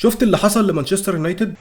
شفت اللي حصل لمانشستر يونايتد؟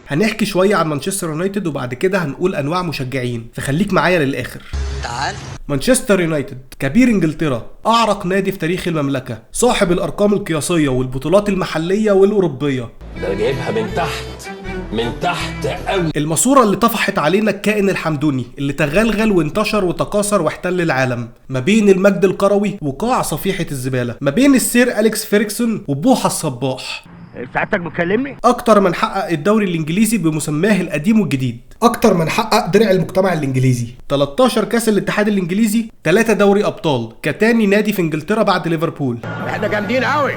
هنحكي شوية عن مانشستر يونايتد وبعد كده هنقول انواع مشجعين، فخليك معايا للاخر. تعال. مانشستر يونايتد كبير انجلترا، اعرق نادي في تاريخ المملكة، صاحب الارقام القياسية والبطولات المحلية والاوروبية. ده انا جايبها من تحت، من تحت قوي. الماسورة اللي طفحت علينا الكائن الحمدوني اللي تغلغل وانتشر وتكاثر واحتل العالم، ما بين المجد الكروي وقاع صفيحة الزبالة، ما بين السير أليكس فيرجسون وبوحة الصباح. سعادتك بتكلمني؟ اكتر من حقق الدوري الانجليزي بمسماه القديم والجديد، اكتر من حقق درع المجتمع الانجليزي، 13 كاس الاتحاد الانجليزي، 3 دوري ابطال كتاني نادي في انجلترا بعد ليفربول. احنا جامدين قوي.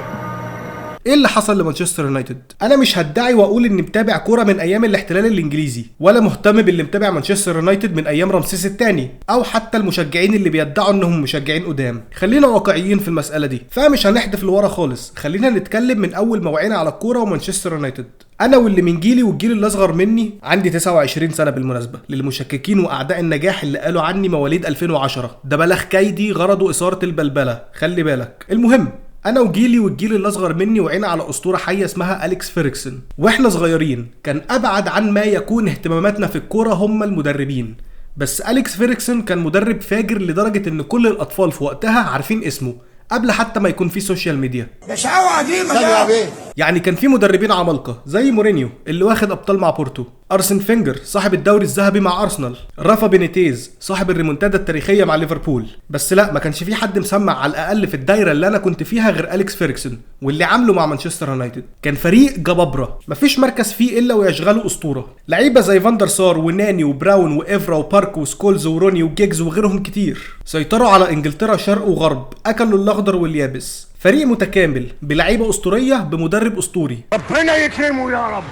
ايه اللي حصل لمانشستر يونايتد؟ انا مش هدعي واقول اني متابع كورة من ايام الاحتلال الانجليزي، ولا مهتم باللي متابع مانشستر يونايتد من ايام رمسيس الثاني، او حتى المشجعين اللي بيدعوا انهم مشجعين قدام. خلينا واقعيين في المسالة دي، فمش هنحدف لورا خالص، خلينا نتكلم من اول ما وعينا على الكورة ومانشستر يونايتد. انا واللي من جيلي والجيل اللي اصغر مني، عندي 29 سنة بالمناسبة، للمشككين واعداء النجاح اللي قالوا عني مواليد 2010، ده بلغ كيدي غرضه اثاره البلبلة، خلي بالك. المهم انا وجيلي والجيل اللي اصغر مني وعينا على اسطورة حيه اسمها اليكس فيرجسون، واحنا صغيرين كان ابعد عن ما يكون اهتماماتنا في الكورة هم المدربين، بس اليكس فيرجسون كان مدرب فاجر لدرجة ان كل الاطفال في وقتها عارفين اسمه قبل حتى ما يكون في social media. ده شقاوة قديمة ده. يعني كان في مدربين عمالقة زي مورينيو اللي واخد ابطال مع بورتو، ارسن فينجر صاحب الدوري الذهبي مع ارسنال، رافا بينيتيز صاحب الريمونتادا التاريخية مع ليفربول. بس لا، ما كانش في حد مسمع على الاقل في الدايرة اللي انا كنت فيها غير اليكس فيرجسون واللي عامله مع مانشستر يونايتد. كان فريق جبابره مفيش مركز فيه الا ويشغله اسطورة، لعيبة زي فاندر سار وناني وبراون وافرا وبارك وسكولز وروني وجيجز وغيرهم كتير، سيطروا على انجلترا شرق وغرب، اكلوا الاخضر واليابس. فريق متكامل بلعيبه اسطورية بمدرب اسطوري. ربنا يكرمه يا رب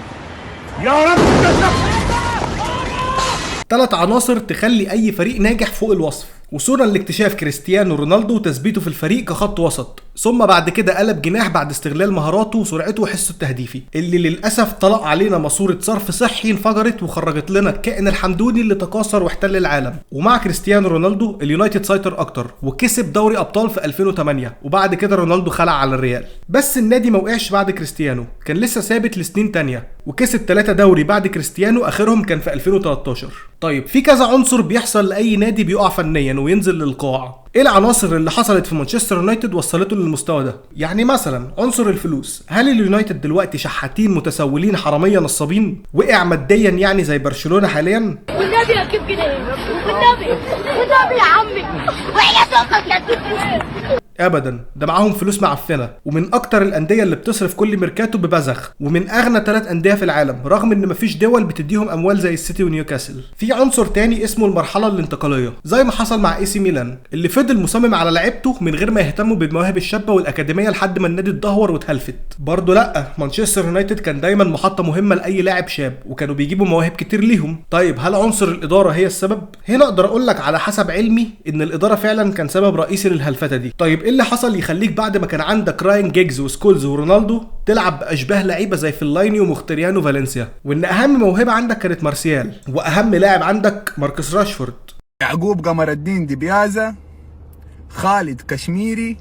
يا رب. 3 عناصر تخلي اي فريق ناجح فوق الوصف. وصولا لاكتشاف كريستيانو رونالدو وتثبيته في الفريق كخط وسط، ثم بعد كده قلب جناح بعد استغلال مهاراته وسرعته وحسه التهديفي، اللي للاسف طلق علينا ماسوره صرف صحي انفجرت وخرجت لنا الكائن الحمدوني اللي تكاثر واحتل العالم. ومع كريستيانو رونالدو اليونايتد سيطر اكتر وكسب دوري ابطال في 2008، وبعد كده رونالدو خلع على الريال. بس النادي ما وقعش بعد كريستيانو، كان لسه ثابت لسنين تانية وكسب 3 دوري بعد كريستيانو، اخرهم كان في 2013. طيب في كذا عنصر بيحصل لاي نادي بيقع فنيا وينزل للقاع. ايه العناصر اللي حصلت في مانشستر يونايتد وصلته للمستوى ده؟ يعني مثلا عنصر الفلوس، هل اليونايتد دلوقتي شحاتين متسولين حرامية نصابين؟ وقع ماديا يعني زي برشلونة حاليا؟ والنبي يا كيف كده، والنبي والنبي يا عمي وحياة امك يا كيف. ابدا، ده معاهم فلوس معفنه، ومن اكتر الاندية اللي بتصرف كل ميركاتو ببذخ، ومن اغنى 3 اندية في العالم، رغم ان مفيش دول بتديهم اموال زي السيتي ونيوكاسل. في عنصر تاني اسمه المرحلة الانتقالية، زي ما حصل مع اي سي ميلان اللي فضل مصمم على لعيبته من غير ما يهتموا بالمواهب الشابة والاكاديميه لحد ما النادي اتدهور واتهلفت. برضه لا، مانشستر يونايتد كان دايما محطة مهمة لاي لاعب شاب، وكانوا بيجيبوا مواهب كتير ليهم. طيب هل عنصر الادارة هي السبب؟ هنا اقدر اقول لك على حسب علمي ان الادارة فعلا كان سبب رئيسي للهلفته دي. طيب ايه اللي حصل يخليك بعد ما كان عندك راين جيجز وسكولز ورونالدو تلعب باشباه لعيبة زي فيلايني ومختريانو فالنسيا، وان اهم موهبة عندك كانت مارسيال، واهم لاعب عندك ماركوس راشفورد؟ يعقوب قمر الدين دبيازة، خالد كشميري،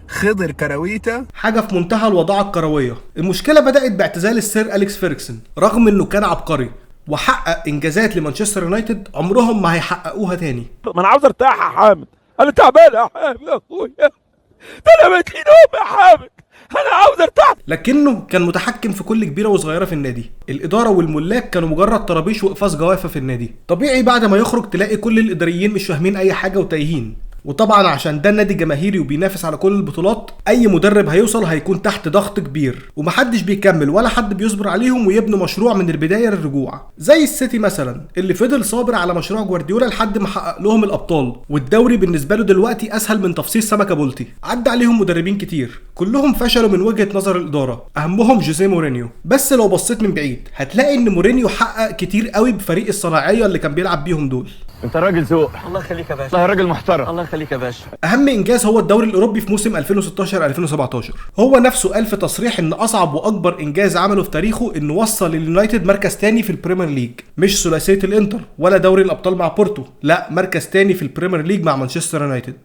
خضر كرويتا. حاجة في منتهى الوضاعه الكروية. المشكلة بدات باعتزال السير اليكس فيرجسون، رغم انه كان عبقري وحقق انجازات لمانشستر يونايتد عمرهم ما هيحققوها تاني. ما انا عاوز ارتاح يا حامد، انا تعبان يا حامد يا اخويا، ده انا مدين يا حامد، انا عاوز ارتاح. لكنه كان متحكم في كل كبيرة وصغيره في النادي، الادارة والملاك كانوا مجرد طرابيش وقفاص جوافه في النادي. طبيعي بعد ما يخرج تلاقي كل الاداريين مش فاهمين اي حاجة وتايهين، وطبعا عشان ده النادي جماهيري وبينافس على كل البطولات، اي مدرب هيوصل هيكون تحت ضغط كبير، ومحدش بيكمل ولا حد بيصبر عليهم ويبنوا مشروع من البداية للرجوع، زي السيتي مثلا اللي فضل صابر على مشروع جوارديولا لحد ما حقق لهم الابطال، والدوري بالنسبة له دلوقتي اسهل من تفصيل سمكة بولتي. عدى عليهم مدربين كتير كلهم فشلوا من وجهه نظر الادارة، اهمهم جوزيه مورينيو. بس لو بصيت من بعيد هتلاقي ان مورينيو حقق كتير قوي بفريق الصناعية اللي كان بيلعب بيهم دول. انت راجل ذوق، الله يخليك يا باشا، والله راجل محترم، الله يخليك يا باشا. اهم انجاز هو الدوري الاوروبي في موسم 2016 2017. هو نفسه قال في تصريح ان اصعب واكبر انجاز عمله في تاريخه انه وصل اليونايتد مركز تاني في البريمير ليج، مش ثلاثية الانتر ولا دوري الابطال مع بورتو، لا مركز تاني في البريمير ليج مع مانشستر يونايتد.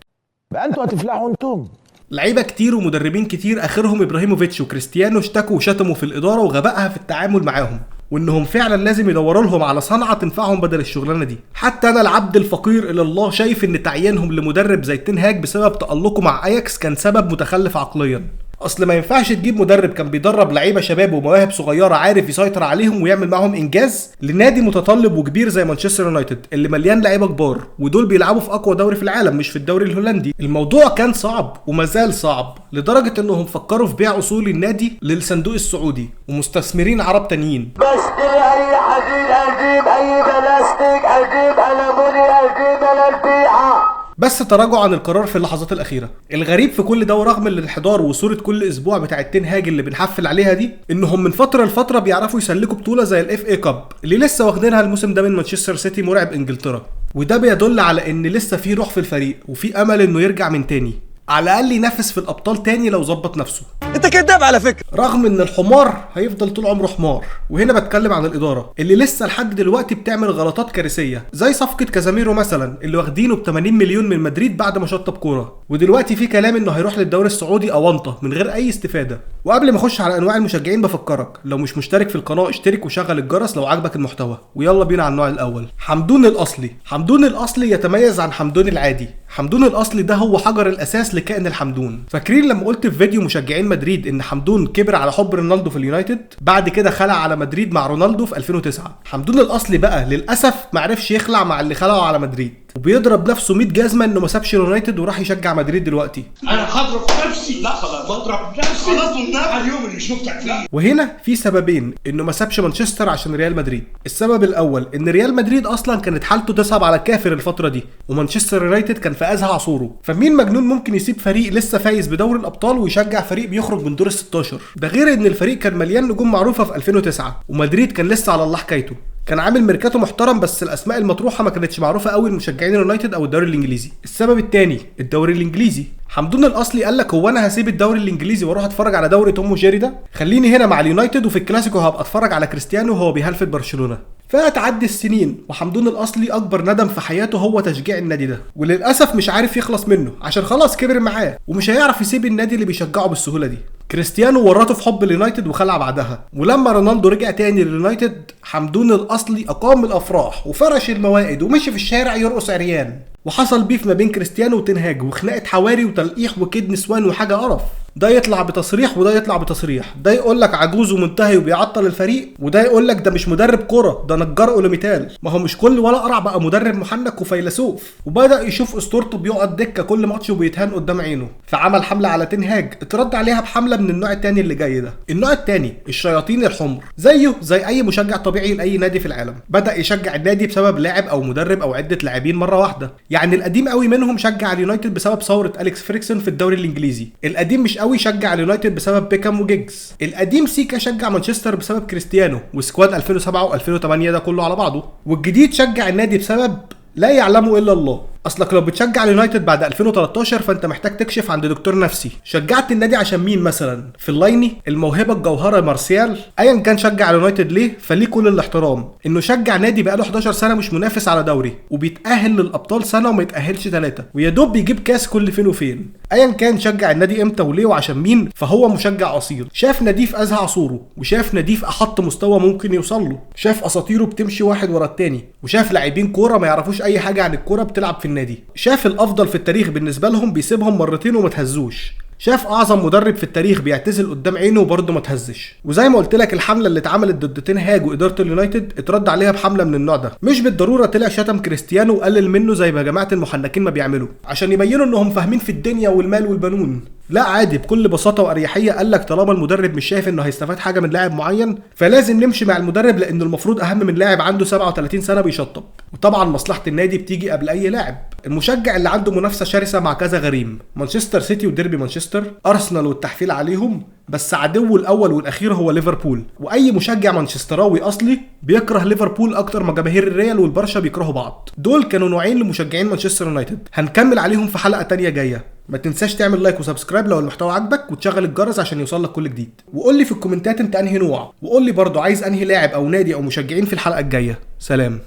بقى انتوا هتفلحوا انتم. لعيبة كتير ومدربين كتير اخرهم ابراهيموفيتش وكريستيانو اشتكوا وشتموا في الادارة وغبائها في التعامل معاهم، وانهم فعلا لازم يدوروا لهم على صنعه تنفعهم بدل الشغلانة دي. حتى انا العبد الفقير الى الله شايف ان تعيينهم لمدرب زي تنهاج بسبب تألقه مع اياكس كان سبب متخلف عقليا. اصل ما ينفعش تجيب مدرب كان بيدرب لعيبة شباب ومواهب صغيرة عارف يسيطر عليهم ويعمل معاهم انجاز لنادي متطلب وكبير زي مانشستر يونايتد اللي مليان لعيبة كبار، ودول بيلعبوا في اقوى دوري في العالم مش في الدوري الهولندي. الموضوع كان صعب ومازال صعب لدرجة انهم فكروا في بيع اصول النادي للصندوق السعودي ومستثمرين عرب تانيين. بشتري اي حديد، اجيب اي بلاستيك، اجيب الموني، اجيب البيعة. بس تراجعوا عن القرار في اللحظات الاخيرة. الغريب في كل ده ورغم الانحدار وصوره كل اسبوع بتاع التنهاج اللي بنحفل عليها دي، انهم من فترة لفترة بيعرفوا يسلكوا بطوله زي ال FA Cup اللي لسه واخدينها الموسم ده من مانشستر سيتي مرعب انجلترا، وده بيدل على ان لسه في روح في الفريق وفي امل انه يرجع من تاني، على الاقل ينافس في الابطال تاني لو ظبط نفسه. انت كداب على فكرة. رغم ان الحمار هيفضل طول عمره حمار، وهنا بتكلم عن الادارة اللي لسه لحد دلوقتي بتعمل غلطات كارثية زي صفقة كازاميرو مثلا اللي واخدينه ب 80 مليون من مدريد بعد ما شطب كورة، ودلوقتي في كلام انه هيروح للدوري السعودي اونطه من غير اي استفاده. وقبل ما اخش على انواع المشجعين بفكرك لو مش مشترك في القناة اشترك وشغل الجرس لو عجبك المحتوى. ويلا بينا على النوع الاول، حمدون الاصلي. حمدون الاصلي يتميز عن حمدون العادي. حمدون الاصلي ده هو حجر الاساس لكائن الحمدون. فاكرين لما قلت في فيديو مشجعين مدريد ان حمدون كبر على حب رونالدو في اليونايتد، بعد كده خلع على مدريد مع رونالدو في 2009. حمدون الاصلي بقى للاسف معرفش يخلع مع اللي خلعه على مدريد، وبيضرب نفسه 100 جزمه انه ما سابش اليونايتد وراح يشجع مدريد دلوقتي. انا هضرب نفسي. لا خلاص بضرب نفسي خلاص والنبي على اليوم اللي شفتك فيه. وهنا في سببين انه ما سابش مانشستر عشان ريال مدريد. السبب الاول ان ريال مدريد اصلا كانت حالته تصعب على الكافر الفترة دي، ومانشستر يونايتد كان في ازهى عصوره، فمين مجنون ممكن يسيب فريق لسه فايز بدوري الابطال ويشجع فريق بيخرج من دور ال 16؟ ده غير ان الفريق كان مليان نجوم معروفة في 2009، ومدريد كان لسه على الله حكايته، كان عامل ميركاتو محترم بس الاسماء المطروحة ما كانتش معروفة قوي لمشجعين اليونايتد او الدوري الانجليزي. السبب الثاني الدوري الانجليزي. حمدون الاصلي قال لك هو انا هسيب الدوري الانجليزي واروح اتفرج على دوري توم وجيري ده؟ خليني هنا مع اليونايتد وفي الكلاسيكو هبقى اتفرج على كريستيانو وهو بيهلفت برشلونة. فتعدي السنين وحمدون الاصلي اكبر ندم في حياته هو تشجيع النادي ده، وللاسف مش عارف يخلص منه عشان خلاص كبر معاه ومش هيعرف يسيب النادي اللي بيشجعه بالسهولة دي. كريستيانو ورطة في حب اليونايتد وخلع بعدها، ولما رونالدو رجع تاني لليونايتد حمدون الاصلي اقام الافراح وفرش الموائد ومشي في الشارع يرقص عريان، وحصل beef ما بين كريستيانو وتنهاج وخناقه حواري وتلقيح وكيد نسوان وحاجه قرف. ده يطلع بتصريح وده يطلع بتصريح، ده يقول لك عجوز ومنتهي وبيعطل الفريق، وده يقول لك ده مش مدرب كورة ده نجار اولوميتال. ما هو مش كل ولا قرع بقى مدرب محنك وفيلسوف. وبدا يشوف اسطورته بيقعد دكه كل ماتش وبيتهان قدام عينه، فعمل حمله على تنهاج اترد عليها بحمله من النوع الثاني اللي جاي ده. النوع الثاني الشياطين الحمر، زيه زي اي مشجع طبيعي لاي نادي في العالم، بدا يشجع النادي بسبب لاعب او مدرب او عده لاعبين مرة واحدة. يعني القديم قوي منهم شجع اليونايتد بسبب ثورة اليكس فريكسون في الدوري الانجليزي، القديم مش قوي شجع اليونايتد بسبب بيكام وجيجز، القديم سيكا شجع مانشستر بسبب كريستيانو و squad 2007 و2008 ده كله على بعضه، والجديد شجع النادي بسبب لا يعلمه الا الله. اصلك لو بتشجع اليونايتد بعد 2013 فانت محتاج تكشف عند دكتور نفسي. شجعت النادي عشان مين مثلا؟ فيلايني، الموهبة الجوهرة مارسيال، ايا كان شجع اليونايتد ليه فليه كل الاحترام. انه شجع نادي بقاله 11 سنة مش منافس على دوري وبيتاهل للابطال سنة وما يتاهلش 3، ويا دوب بيجيب كاس كل فين وفين. ايا كان شجع النادي امتى وليه وعشان مين فهو مشجع اصيل. شاف ناديه في ازهى عصوره، وشاف ناديه في احط مستوى ممكن يوصل له، شاف اساطيره بتمشي واحد ورا التاني، وشاف لاعبين كورة ما يعرفوش اي حاجة عن الكورة بتلعب في النادي، شاف الافضل في التاريخ بالنسبة لهم بيسيبهم مرتين وما تهزوش، شاف اعظم مدرب في التاريخ بيعتزل قدام عينه وبرضه ما تهزش. وزي ما قلت لك الحملة اللي اتعملت ضد تنهاج واداره اليونايتد اترد عليها بحمله من النوع ده. مش بالضرورة طلع شتم كريستيانو وقلل منه زي ما جماعة المحنكين ما بيعملوا عشان يبينوا انهم فاهمين في الدنيا والمال والبنون، لا عادي بكل بساطة واريحيه قال لك طالما المدرب مش شايف انه هيستفاد حاجة من لاعب معين فلازم نمشي مع المدرب لانه المفروض اهم من لاعب عنده 37 سنة بيشطب. وطبعا مصلحة النادي بتيجي قبل اي لاعب. المشجع اللي عنده منافسه شرسة مع كذا غريم، مانشستر سيتي وديربي مانشستر، ارسنال والتحفيل عليهم، بس عدوه الاول والاخير هو ليفربول. واي مشجع مانشستراوي اصلي بيكره ليفربول اكتر ما جماهير الريال والبرشا بيكرهوا بعض. دول كانوا نوعين لمشجعين مانشستر يونايتد، هنكمل عليهم في حلقة تانية جاية. ما تنساش تعمل like و subscribe لو المحتوى عجبك، وتشغل الجرس عشان يوصلك كل جديد، وقول لي في الكومنتات انت انهي نوع، وقول لي برضو عايز انهي لاعب او نادي او مشجعين في الحلقة الجاية. سلام.